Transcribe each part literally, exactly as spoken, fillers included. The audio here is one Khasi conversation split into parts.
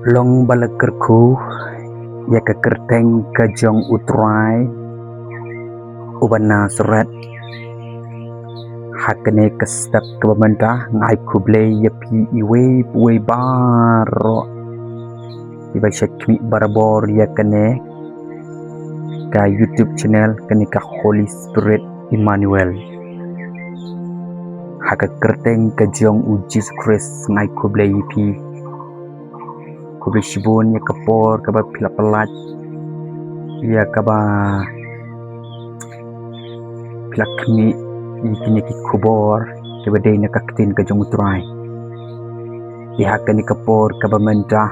Long ba la kyrkhu ïa ka kyrteng ka jong U Trai uba Nasaret. Ha kane ka step kaba mynta nga ai khublei ïa phi iwei pa iwei baroh kiba shait khmih barabor ïa kane ka YouTube channel, kane ka Holy Spirit Emmanuel. Ha ka kyrteng ka jong U Jisu Khrist nga ai khublei ïa phi. Khublei shibun ïa ka por kaba phi la pynlait, ïa kaba phi la khmih ïa kine ki khubor kiba dei na ka ktien ka jong U Trai. Te ha kane ka por kaba mynta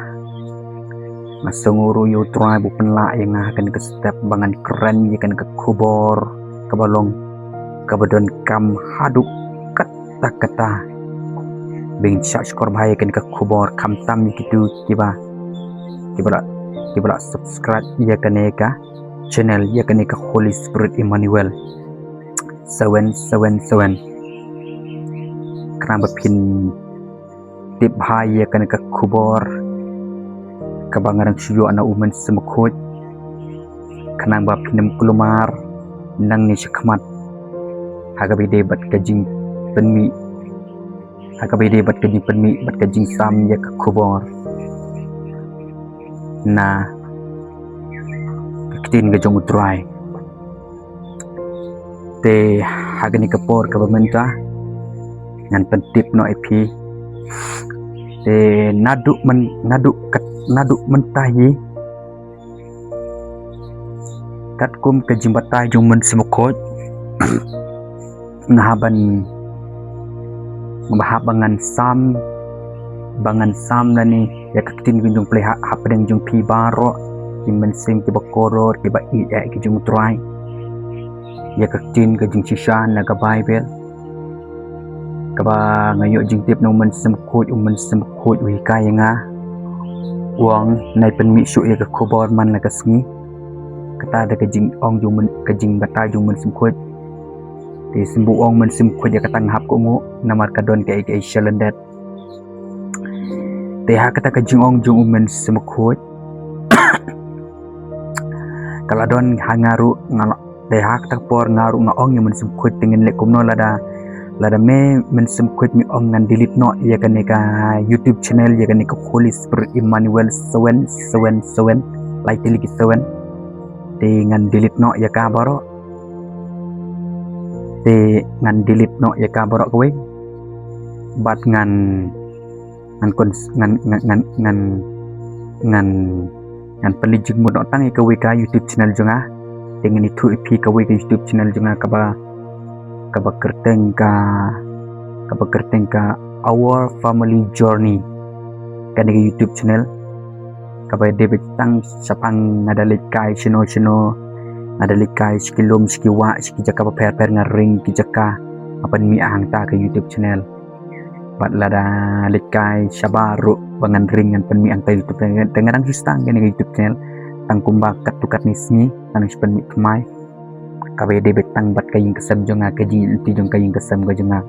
nga sngew ruh ïa U Trai ba u pynlah ïa nga ha kane ka step ba ngan kren ïa kane ka khubor kaba long kaba donkam haduh katta katta. Ba ngin shah shkor bha ïa kane ka khubor, khamtam ïa kito kiba, kiba la, kiba la subscribe ïa kane ka channel, ïa kane ka Holy Spirit Emmanuel seven seven seven. Khnang ba phin tip bha ïa kane ka khubor kaba nga dang shu ïoh na U Mynsiem Bakhuid, khnang ba phin ym kulmar nangne shakhmat ha kaba ïadei bad ka jingpynmih, ha kaba ïadei bad ka jingpynmih bad ka jingsam ïa ka khubor na ka ktien ka jong U Trai. Te ha kane ka por kaba mynta ngan pyntip noh ïa phi. Te naduh myn, naduh kat, naduh mynta hi, katkum ka jingbatai jong U Mynsiem Bakhuid, nga hap ban, nga hap ba ngan sam, ba ngan sam lane ïa ka ktien ka jong U Blei ha, hapdeng jong phi baroh ki mynsiem kiba kordor kiba ïeit ïa ki jong U Trai. Ïa ka ktien ka jingshisha na ka Baibl kaba nga ïoh jingtip na U Mynsiem Bakhuid, U Mynsiem Bakhuid u hikai ïa nga, u ong nai pynmih shuh ïa ka khubor man la ka sngi. Kata da ka jingong jong U Myn, ka jingbatai jong U Mynsiem Bakhuid. Te symboh ong U Mynsiem Bakhuid ïa kata nga hap kohnguh namar ka don kaei kaei shalyndet. Te ha kata ka jingong jong U Mynsiem Bakhuid ka la don ha nga ruh, nga la, te ha kata ka por nga ruh nga ong ïa U Mynsiem Bakhuid te ngin leh kumno lada, lada me Mynsiem Bakhuid me ong ngan delete noh ïa kane ka YouTube channel, ïa kane ka Holy Spirit Emmanuel seven seven seven, lai tylli ki seven. Te ngan delete noh ïa ka baroh. Te ngan delete noh ïa ka baroh kawei. Bad ngan, ngan kon, ngan, ngan, ngan, ngan, ngan, ngan pynleit jingmut noh tang ïa kawei ka YouTube channel jong nga. Te ngan ïathuh ïa phi kawei ka YouTube channel jong nga kaba, kaba kyrteng ka, kaba kyrteng ka Our Family Journey. Kane ka YouTube channel kaba dei beit tang shaphang nga da leit kai shano shano, nga da leit kai sha ki lum, sha ki wah, sha ki jaka bapher bapher, nga ring ki jaka, nga pynmih hangta ka YouTube channel. Bad lada leit kai shabar ruh ba ngan ring ngan pynmih hangta YouTube channel. Te nga dang shu start kane ka YouTube channel tang kumba katto katne sngi, nga dang shu pynmih thymmai. Kaba ïadei beit tang bad ka ïing ka sem jong nga, ka jingïaid lynti jong ka ïing ka sem ka jong nga.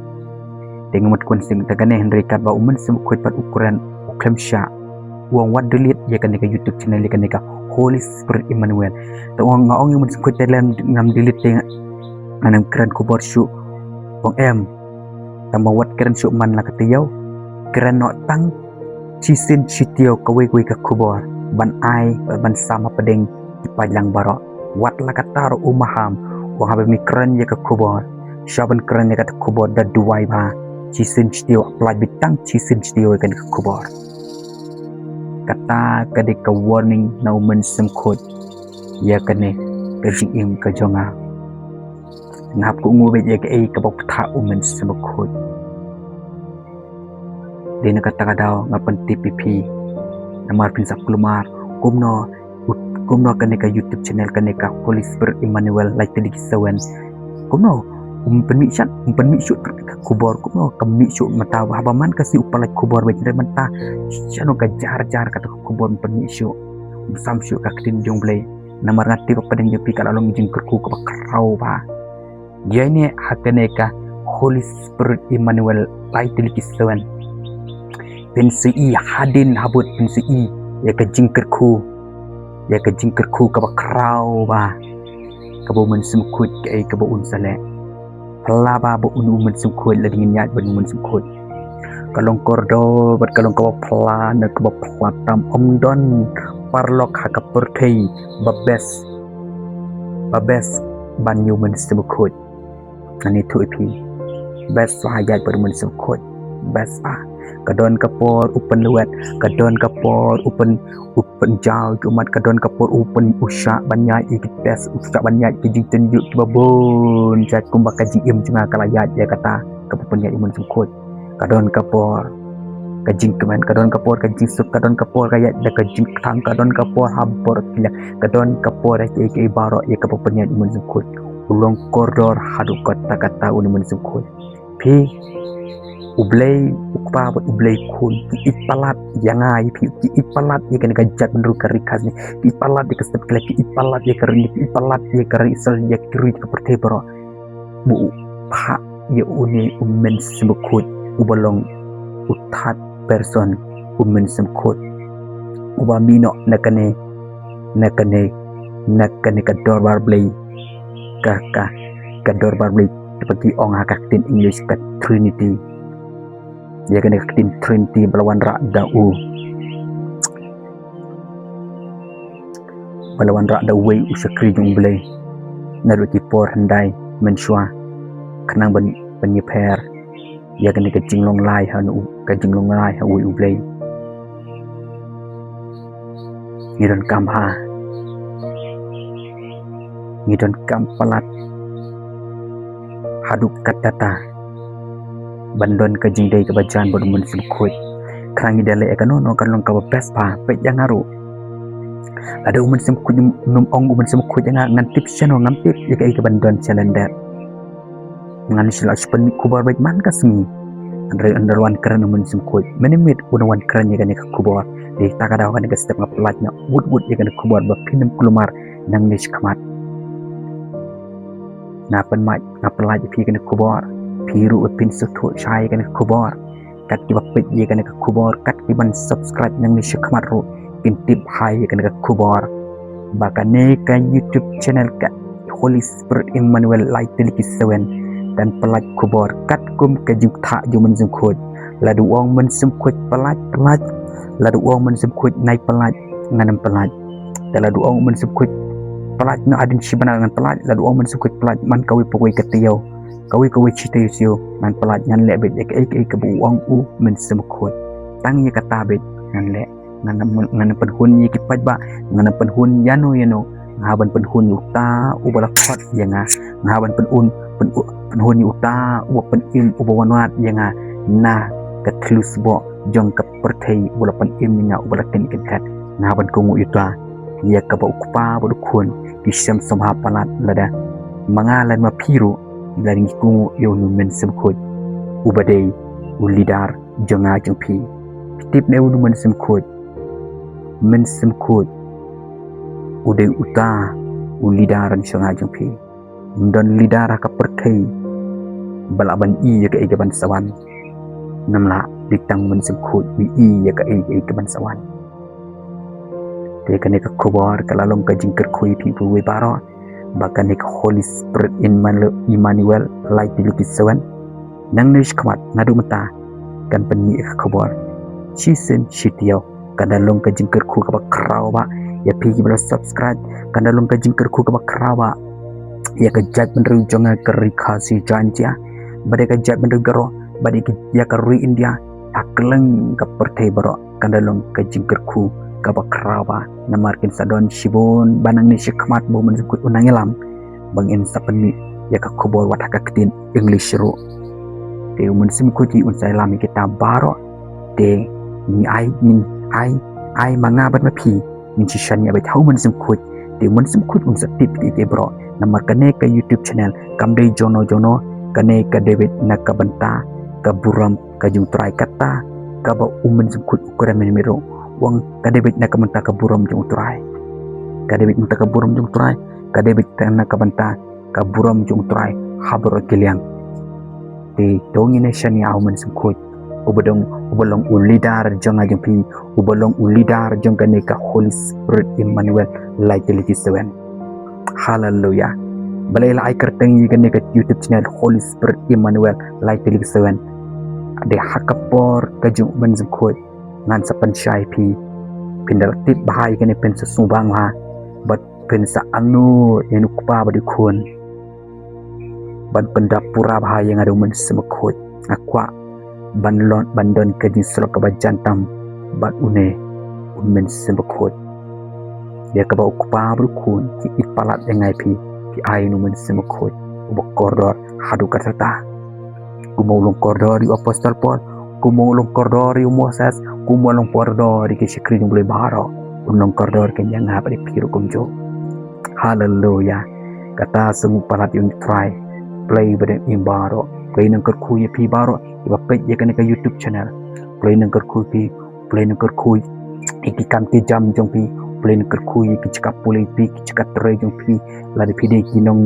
Te nga mut kwah sing te kane hynrei katba U Mynsiem Bakhuid pat u kren, u khlem shah, u ong wat delete ïa kane ka YouTube channel, ïa kane ka Holy Spirit Emmanuel. Te nga ong ïa U Mynsiem Bakhuid te lem ngam delete te ngan ym kren khubor shuh. U ong em, tang ba wat kren shuh man la ka taïew, kren noh tang shisien shi taïew kawei kawei ka khubor ban ai, ban sam hapdeng ki paidlang baroh. Wat la katta ruh u maham, u ong haba me kren ïa ka khubor, sha ban kren ïa kata ka khubor da duwai bha, shisien shi taïew, pyllait beit tang shisien shi taïew ïa kane ka khubor. Kata ka dei ka warning na U Mynsiem Bakhuid ïa kane ka jingim ka jong nga. Nga hap kohnguh beit ïa kaei kaba u ktah U Mynsiem Bakhuid. Dei na kata ka daw nga pyntip ïa phi, namar phin sa kulmar kumno, kumno kane ka YouTube channel, kane ka Holy Spirit Emmanuel lai tylli ki seven, kumno um pynmih shuh, um pynmih shuh ka khubor, kumno kam mih shuh mynta, haba man ka sngi u pyllait khubor beit, hynrei mynta shano ka jar jar kata ka khubor um pynmih shuh, um sam shuh ka ktien jong U Blei. Namar nga tip hapdeng jong phi ka la long jingkyrkhu kaba khraw bha. Ïa ne ha kane ka Holy Spirit Emmanuel lai tylli ki seven. Phin sa ïohi hadien habud, phin sa ïohi ïa ka jingkyrkhu, ïa ka jingkyrkhu kaba khraw ba, kaba u Mynsiem Bakhuid kaei kaba un sa leh. Pla ba ba un u Mynsiem Bakhuid la ding ïaid bad u Mynsiem Bakhuid. Ka long kordor bad ka long kaba pla na kaba pla tam, ym don paralok ha ka pyrthei ba best, ba best ban ïa u Mynsiem Bakhuid. Ani tu ipi best ba ïaid bad u Mynsiem Bakhuid. Best ba ka don ka por u pynlwet, ka don ka por u pyn u pynjaw ki ummat, ka don ka por u pyn u shah ban ïaid ïa ki test, u shah ban ïaid ki jingtynjuh kiba bun jait kumba ka jingim jong nga ka la ïaid ïa kata kaba pynïaid u Mynsiem Bakhuid. Ka don ka por ka jingkmen, ka don ka por ka jingsuk, ka don ka por ka ïaid da ka jingkthang, ka don ka por ha bor ki la, ka don ka por ïa ki, ki baroh ïa kaba pynïaid u Mynsiem Bakhuid. U long kordor haduh katta katta u Mynsiem Bakhuid. Phi, u Blei u Kpa bad u Blei Khun ki ïeit palat ïa nga ïa phi, ki ïeit palat ïa kane ka jaitbynriew ka ri Khasi, ki ïeit palat ïa ka state ka Ri, ki ïeit palat ïa ka ri, ki ïeit palat ïa ka ri Israel, ïa ki ri ka pyrthei baroh. Ba u phah ïa une u Mynsiem Bakhuid uba long u third person u Mynsiem Bakhuid, uba mih noh na kane, na kane, na kane ka dorbar Blei, ka, ka, ka dorbar Blei, kaba ki ong ha ka ktien English ka Trinity. Ïa kane ka ktien Trinity ba la wanrah da u, ba la wanrah da uwei u shakri jong u Blei naduh ki por hyndai mynshuwa, khnang ban, ban ïapher ïa kane ka jinglong lai ha u, ka jinglong lai ha uwei u Blei. Ngi donkam ha, ngi donkam palat haduh katta katta ban don ka jingdei kaba jan bad u Mynsiem Bakhuid. Khnang ngi da leh ïa kano kano kan long kaba best bha. Peit ïa nga ruh, lada u Mynsiem Bakhuid um ong, u Mynsiem Bakhuid ïa nga, ngan tip shano? Ngam tip ïa kaei kaban don shalyndet. Ngan shu lah shu pynmih khubor beit man ka sngi. Hynrei ynda la wan kren u Mynsiem Bakhuid, mynmiet u wan kren ïa kane ka khubor. Dei ta ka daw kane ka step nga pynlait noh wut wut ïa kane ka khubor ba phin ym kulmar nangne shakhmat. Nga pynmih, nga pynlait ïa phi kane ka khubor. Phi ruh ba phin sngewthuh shai ïa kane ka khubor, kat kiba peit ïa kane ka khubor, kat kiban subscribe nangne shakhmat ruh kin tip hi ïa kane ka khubor ba kane ka YouTube channel ka Holy Spirit Emmanuel lai tylli ki seven kan pynlait khubor katkum ka jingpynthah jong u Mynsiem Bakhuid. Lada u ong u Mynsiem Bakhuid pynlait, pynlait. Lada u ong u Mynsiem Bakhuid nai pynlait, ngan ym pynlait. Te lada u ong u Mynsiem Bakhuid pynlait noh hadien shi bnai, ngan pynlait. Lada u ong u Mynsiem Bakhuid pynlait man kawei pa kawei ka taïew, kawei kawei shi taïew, ngan pynlait, ngan leh beit ïa kaei kaei kaba u ong u Mynsiem Bakhuid. Tang ïa kata beit ngan leh. Ngan, ngan pynhun ïa ki paidbah, ngan pynhun ïano ïano. Nga hap ban pynhun ïa uta uba la khot ïa nga. Nga hap ban pynhun, pyn-, pynhun ïa uta uba pynim, uba wanrah ïa nga na ka thlu sboh jong ka pyrthei, uba la pynim ïa nga, uba la kynkhei kynkhot. Nga hap ban kohnguh ïa uta, ïa kaba u Kpa bad u Khun ki shem sngewbha palat lada ma nga lane ma phi ruh, lada ngi kohnguh ïa une u Mynsiem Bakhuid uba dei u leader jong nga jong phi. Phi tip ne une u Mynsiem Bakhuid? Mynsiem Bakhuid u dei uta u leader jong nga jong phi. Ym don leader ha ka pyrthei ba lah ban ïoh ïa kaei kaban sa wan. Namar dei tang u Mynsiem Bakhuid u ïoh ïa kaei kaei kaban sa wan. Te kane ka khubor ka la long ka jingkyrkhu ïa phi baroh, ba kane ka Holy Spirit Emmanuel, Emmanuel lai tylli ki seven nangne shakhmat naduh mynta kan pynmih ïa ka khubor shisien shi taïew. Kan da long ka jingkyrkhu kaba khraw ba ïa phi kiba la subscribe, kan da long ka jingkyrkhu kaba khraw ba ïa ka jaitbynriew jong nga ka Ri Khasi Jaiñtia, bad ïa ka jaitbynriew Garo, bad ïa ka ri India, ha kylleng ka pyrthei baroh. Kan da long ka jingkyrkhu kaba khraw ba, namar kin sa don shibun ba nangne shakhmat ba u Mynsiem Bakhuid un nang ïalam, ba ngin sa pynmih ïa ka khubor wat ha ka ktien English ruh. Te u Mynsiem Bakhuid un sa ïalam ïa kita baroh. Te ngi ai, ngin ai, ai ma nga bad ma phi ngin shu shaniah beit ha u Mynsiem Bakhuid. Te u Mynsiem Bakhuid un sa tip ïa kiei kiei baroh. Namar kane ka YouTube channel kam dei jongno jongno, kane ka dei beit na ka bynta ka burom ka jong u Trai, kata kaba u Mynsiem Bakhuid u kren mynmiet ruh. U ong ka dei beit na ka bynta ka burom jong u Trai. Ka dei beit na ka bynta ka burom jong u Trai. Ka dei beit na ka bynta ka burom jong u Trai ha baroh ki liang. Te to ngin ïa shaniah ha u Mynsiem Bakhuid. uba dong, uba long u leader jong nga jong phi, uba long u leader jong kane ka Holy Spirit Emmanuel, lai tylli ki seven. Haleluya. Balei la ai kyrteng ïa kane ka YouTube channel Holy Spirit Emmanuel, lai tylli ki seven? Dei ha ka por ka jong u Mynsiem Bakhuid ngan sa pynshai phi. Phin da la tip bha ïa kane, phin sa sngewbang bha bad phin sa angnud ïa u Kpa bad u Khun. Ban pyndap pura bha ïa nga da u Mynsiem Bakhuid. Nga kwah ban long, ban don ka jingsyllok kaba jan tam bad une u Mynsiem Bakhuid. Ïa kaba u Kpa bad u Khun ki ïeit palat ïa nga ïa phi, ki ai ïa u Mynsiem Bakhuid uba kordor haduh katta katta. Kumba u long kordor ïa u Apostol Paul, kumba u long kordor ïa u Moses, kumba u long kordor ïa ki shakri jong u Blei baroh, un long kordor keiñ ïa nga bad ïa phi ruh kumjuh. Haleluya. Kata sngewbha palat ïa u Trai. Blei ba don im baroh, Blei un nang kyrkhu ïa phi baroh kiba peit ïa kane ka YouTube channel. Blei un nang kyrkhu ïa phi, Blei un nang kyrkhu ïa ki kam ki jam jong phi, Blei un nang kyrkhu ïa ki jaka pule phi, ki jaka trei jong phi. Lada phi dei ki nong,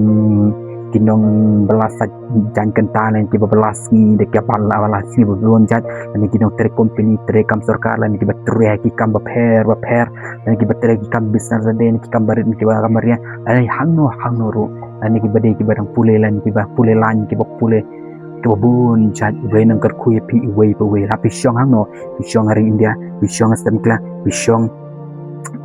ki nongbylla sa jaiñ kynta, lane kiba bylla sngi, da kiba bylla, bylla sngi ba bun jait, lane ki nongtrei company, trei kam sorkar, lane kiba trei ha ki kam bapher bapher, lane kiba trei ha ki kam business, lane ki kam barit, lane kiba kam baria, lane hangno hangno ruh, lane kiba dei kiba dang pule, lane kiba pule lain, kiba pule, kiba bun jait. U Blei un nang kyrkhu ïa phi iwei pa iwei. La phi shong hangno, phi shong ha ri India, phi shong ha Sri Lanka, phi shong,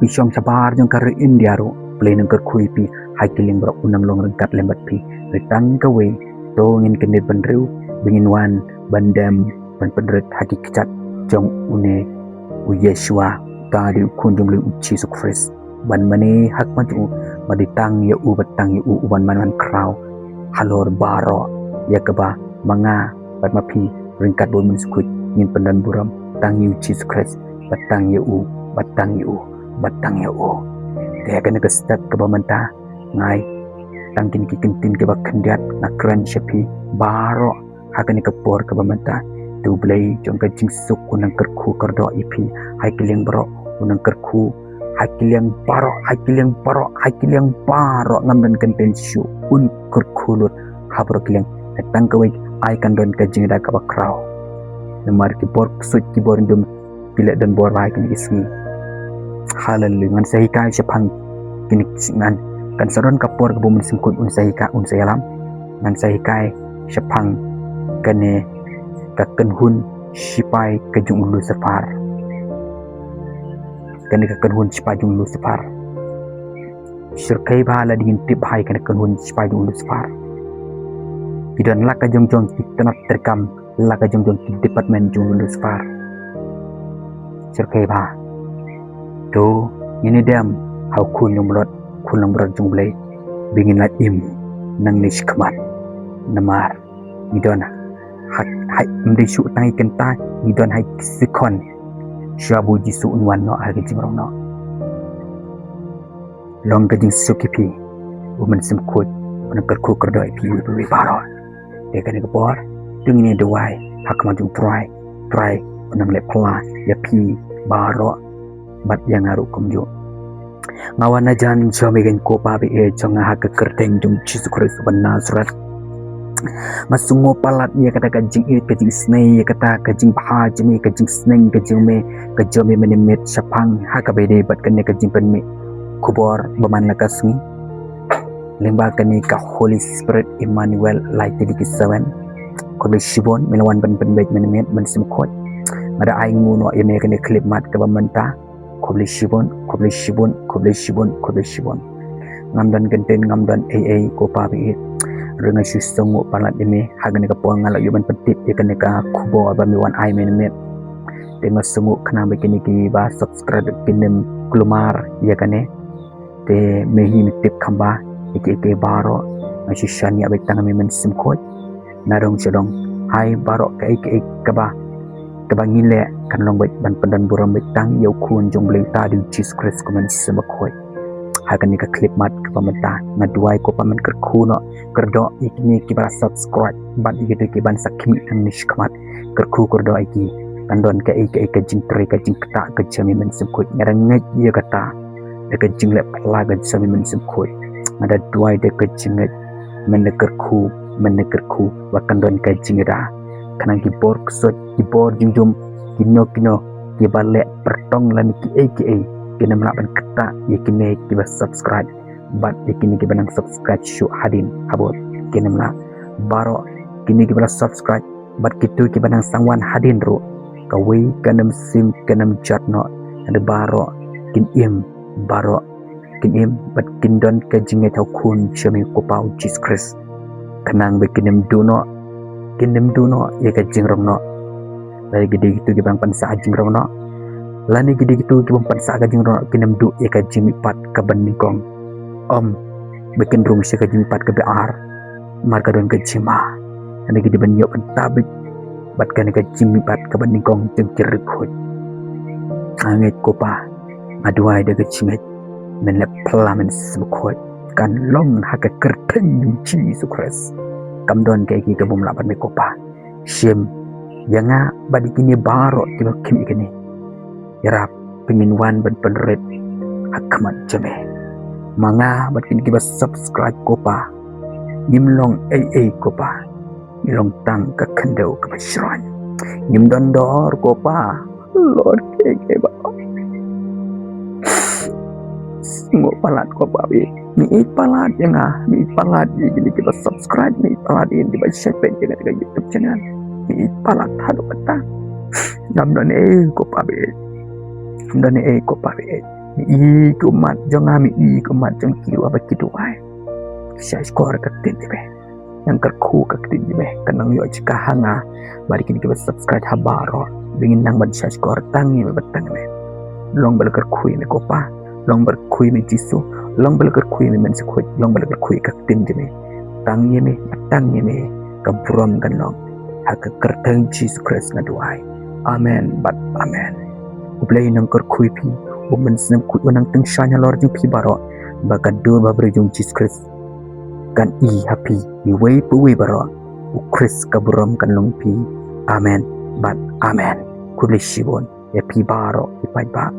phi shong shabar jong ka ri India ruh, Blei un nang kyrkhu ïa phi. Ha ki liang baroh un nang long ryngkat lem bad phi. Hynrei tang kawei, to ngin kyndit bynriew ba ngin wan ban dem ban pynrit ha ki kjat jong une u Yeshua, uta dei u Khun jong u Blei, u Jisu Khrist. Ban mane ha khmat jong u, ba dei tang ïa u, ba tang ïa u, u ban man ban khraw halor baroh. Ïa kaba ma nga bad ma phi ryngkat bad u Mynsiem Bakhuid ngin pyndon burom, tang ïa u Jisu Khrist, ba tang ïa u, ba tang ïa u, ba tang ïa u. Te ha kane ka step kaba mynta, nga ai tang kine ki kyntien kiba khyndiat, nga kren sha phi baroh ha kane ka por kaba mynta. Te u Blei jong ka jingsuk un nang kyrkhu kyrdoh ïa phi ha ki liang baroh, un nang kyrkhu ha ki liang baroh, ha ki liang baroh, ha ki liang baroh, ngam don kyntien shuh, un kyrkhu lut ha baroh ki liang. Tang kawei, ai kan don ka jingïada kaba khraw. Namar ki bor ksuid, ki bor ndum, ki leh don bor bha ha kine ki sngi. Haleluya. Ngan sa hikai shaphang kine ki sngi, ngan, kan sa don ka por kaba u Mynsiem Bakhuid un sa hikai, un sa ïalam. Ngan sa hikai shaphang kane ka kynhun shipai ka jong u Lucifer. Kane ka kynhun shipai jong u Lucifer. Shyrkhei bha lada ngin tip bha ïa kane ka kynhun shipai jong u Lucifer. Ki don la ka jong jong ki tnat treikam, la ka jong jong ki department jong u Lucifer. Shyrkhei bha. To ngin ïa dem ha u Khun Langbrot, Khun Langbrot jong u Blei, ba ngin lait im nangne shakhmat. Namar ngi don ha, ha, ym dei shuh tang ïa kynta, ngi don ha ki sekon shuwa ba u Jisu un wan noh ha ka jingrong noh. Long ka jingsuk ïa phi, u Mynsiem Bakhuid un nang kyrkhu kyrdoh ïa phi iwei pa iwei baroh. Te kane ka por, to ngin ïa duwai ha khmat jong u Trai, Trai un nang leh phylla ïa phi baroh bad ïa nga ruh kumjuh. Nga wan hajan jong me, ko Pa ba ïeit jong nga, ha ka kyrteng jong u Jisu Khrist uba na Nasareth. Nga sngew palat ïa kata ka jingïeit, ka jingisynei, ïa kata ka jingbha jong me, ka jingsneng ka jong me, ka jong me mynmiet shaphang ha kaba ïadei bad kane ka jingpynmih khubor ba man la ka sngi lyngba kane ka Holy Spirit Emmanuel lai tylli ki seven. Khublei shibun, me la wan ban pynbeit mynmiet, Mynsiem Bakhuid. Nga da ai nguh noh ïa me kane ka khyllipmat kaba mynta. Khublei shibun, khublei shibun, khublei shibun, khublei shibun. Ngam don kyntien, ngam don ei ei, ko Pa ba ïeit. Hynrei nga shu sngew palat ïa me, ha kane ka por nga la ïoh ban pyntip ïa kane ka khubor ba me wan ai mynmiet. Te nga sngew khnang ba kine kiba subscribe kin ym kulmar ïa kane. Te me hi me tip kham bha ïa kiei kiei baroh. Nga shu shaniah beit tang ha me, Mynsiem Bakhuid. Nadong shadong, hai baroh kaei kaei kaba, kaba ngin leh kan long beit ban pyndon burom beit tang ïa u Khun jong u Blei, uta dei u Jisu Khrist, ko Mynsiem Bakhuid. Ha kane ka khyllipmat kaba mynta nga duwai, ko Pa, men kyrkhu noh, kyrdoh ïa kine kiba la subscribe bad ïa kito kiban sa khmih nangne shakhmat. Kyrkhu kyrdoh ïa ki, kan don kaei kaei ka jingtrei, ka jingktah ka jong me, Mynsiem Bakhuid. Nga da ngeit ïa kata, da ka jingleh phylla ka jong me, Mynsiem Bakhuid. Nga da duwai da ka jingngeit, men da kyrkhu, men da kyrkhu ba kan don ka jingïada. khnang ki bor ksuid, ki bor jingjum, kino kino kiba leh pyrtong lane kiei kiei, kin ym lah ban ktah ïa kine kiba subscribe bad ïa kine kiba nang subscribe shuh hadien ha bor, kin ym lah. Baroh kine kiba la subscribe bad kito kiba nang sangwan hadien ruh, kawei kan ym sim, kan ym jot noh, hynrei baroh kin im, baroh kin im bad kin don ka jingngeit ha u Khun jong me, ko Pa, u Jisu Khrist, khnang ba kin ym duh noh, kin ym duh noh ïa ka jingrong noh. Lane ki dei kito kiba nang pynsah ka jingrong noh, lane ki dei kito kiba nang pynsah ka jingrong noh, kin ym duh ïa ka jingmihpat kaba nyngkong. Ym, ba kin rung sha ka jingmihpat kaba ar, namar ka don ka jingma. Kane ka dei ban ïoh ban tabit bad kane ka jingmihpat kaba nyngkong jong ki riewkhuid. Nga ngeit, ko Pa, nga duwai da ka jingngeit, men leh pla, men sngewkhuid, kan long ha ka kyrteng jong u Jisu Khrist. Kam don kaei kaei ka bym lah bad me, ko Pa. Shim ïa nga bad ïa kine baroh kiba khmih ïa kane. Ïarap ba ngin wan ban pynrit ha khmat jong me. Ma nga bad kine kiba subscribe, ko Pa, ngim long ei ei, ko Pa. Ngi long tang ka khyndew kaba shyrkhei. Ngim don dor, ko Pa. Lord, kiei kiei baroh. Sngewbha palat, ko Pa, ba me ïeit palat ïa nga, me ïeit palat ïa kine kiba subscribe, me ïeit palat ïa kine kiba share peit ïa kane ka YouTube channel. Me ïeit palat haduh katta. Ngam don ei, ko Pa, ba ïeit. Ngam don ei, ko Pa, ba ïeit. Me ïeit ïa ki ummat jong nga, me ïeit ïa ki ummat jong ki ruh ba ki duwai. Ki shahshkor ka ktien jong me. Nang kyrkhu ka ktien jong me, kan nang ïoh jingkyrkhu ha nga bad ïa kine kiba subscribe ha baroh. Ba ngin nang ban shahshkor tang ïa me bad tang ïa me. Long ba la kyrkhu ïa me, ko Pa. Long ba la kyrkhu ïa me, Jisu. Long ba la kyrkhu ïa me, Mynsiem Bakhuid. Long ba la kyrkhu ïa ka ktien jong me. Tang ïa me, tang ïa me ka burom kan long. Ha ka kyrteng Jisu Khrist nga duwai. Amen bad amen. U Blei un nang kyrkhu ïa phi, u Mynsiem Bakhuid un nang tyngshaiñ halor jong phi baroh, ba ka dur ba briew jong u Jisu Khrist kan ïa phi, iwei pa iwei baroh. U Khrist ka burom kan long phi. Amen bad amen. Khublei shibun ïa phi baroh ki paidbah.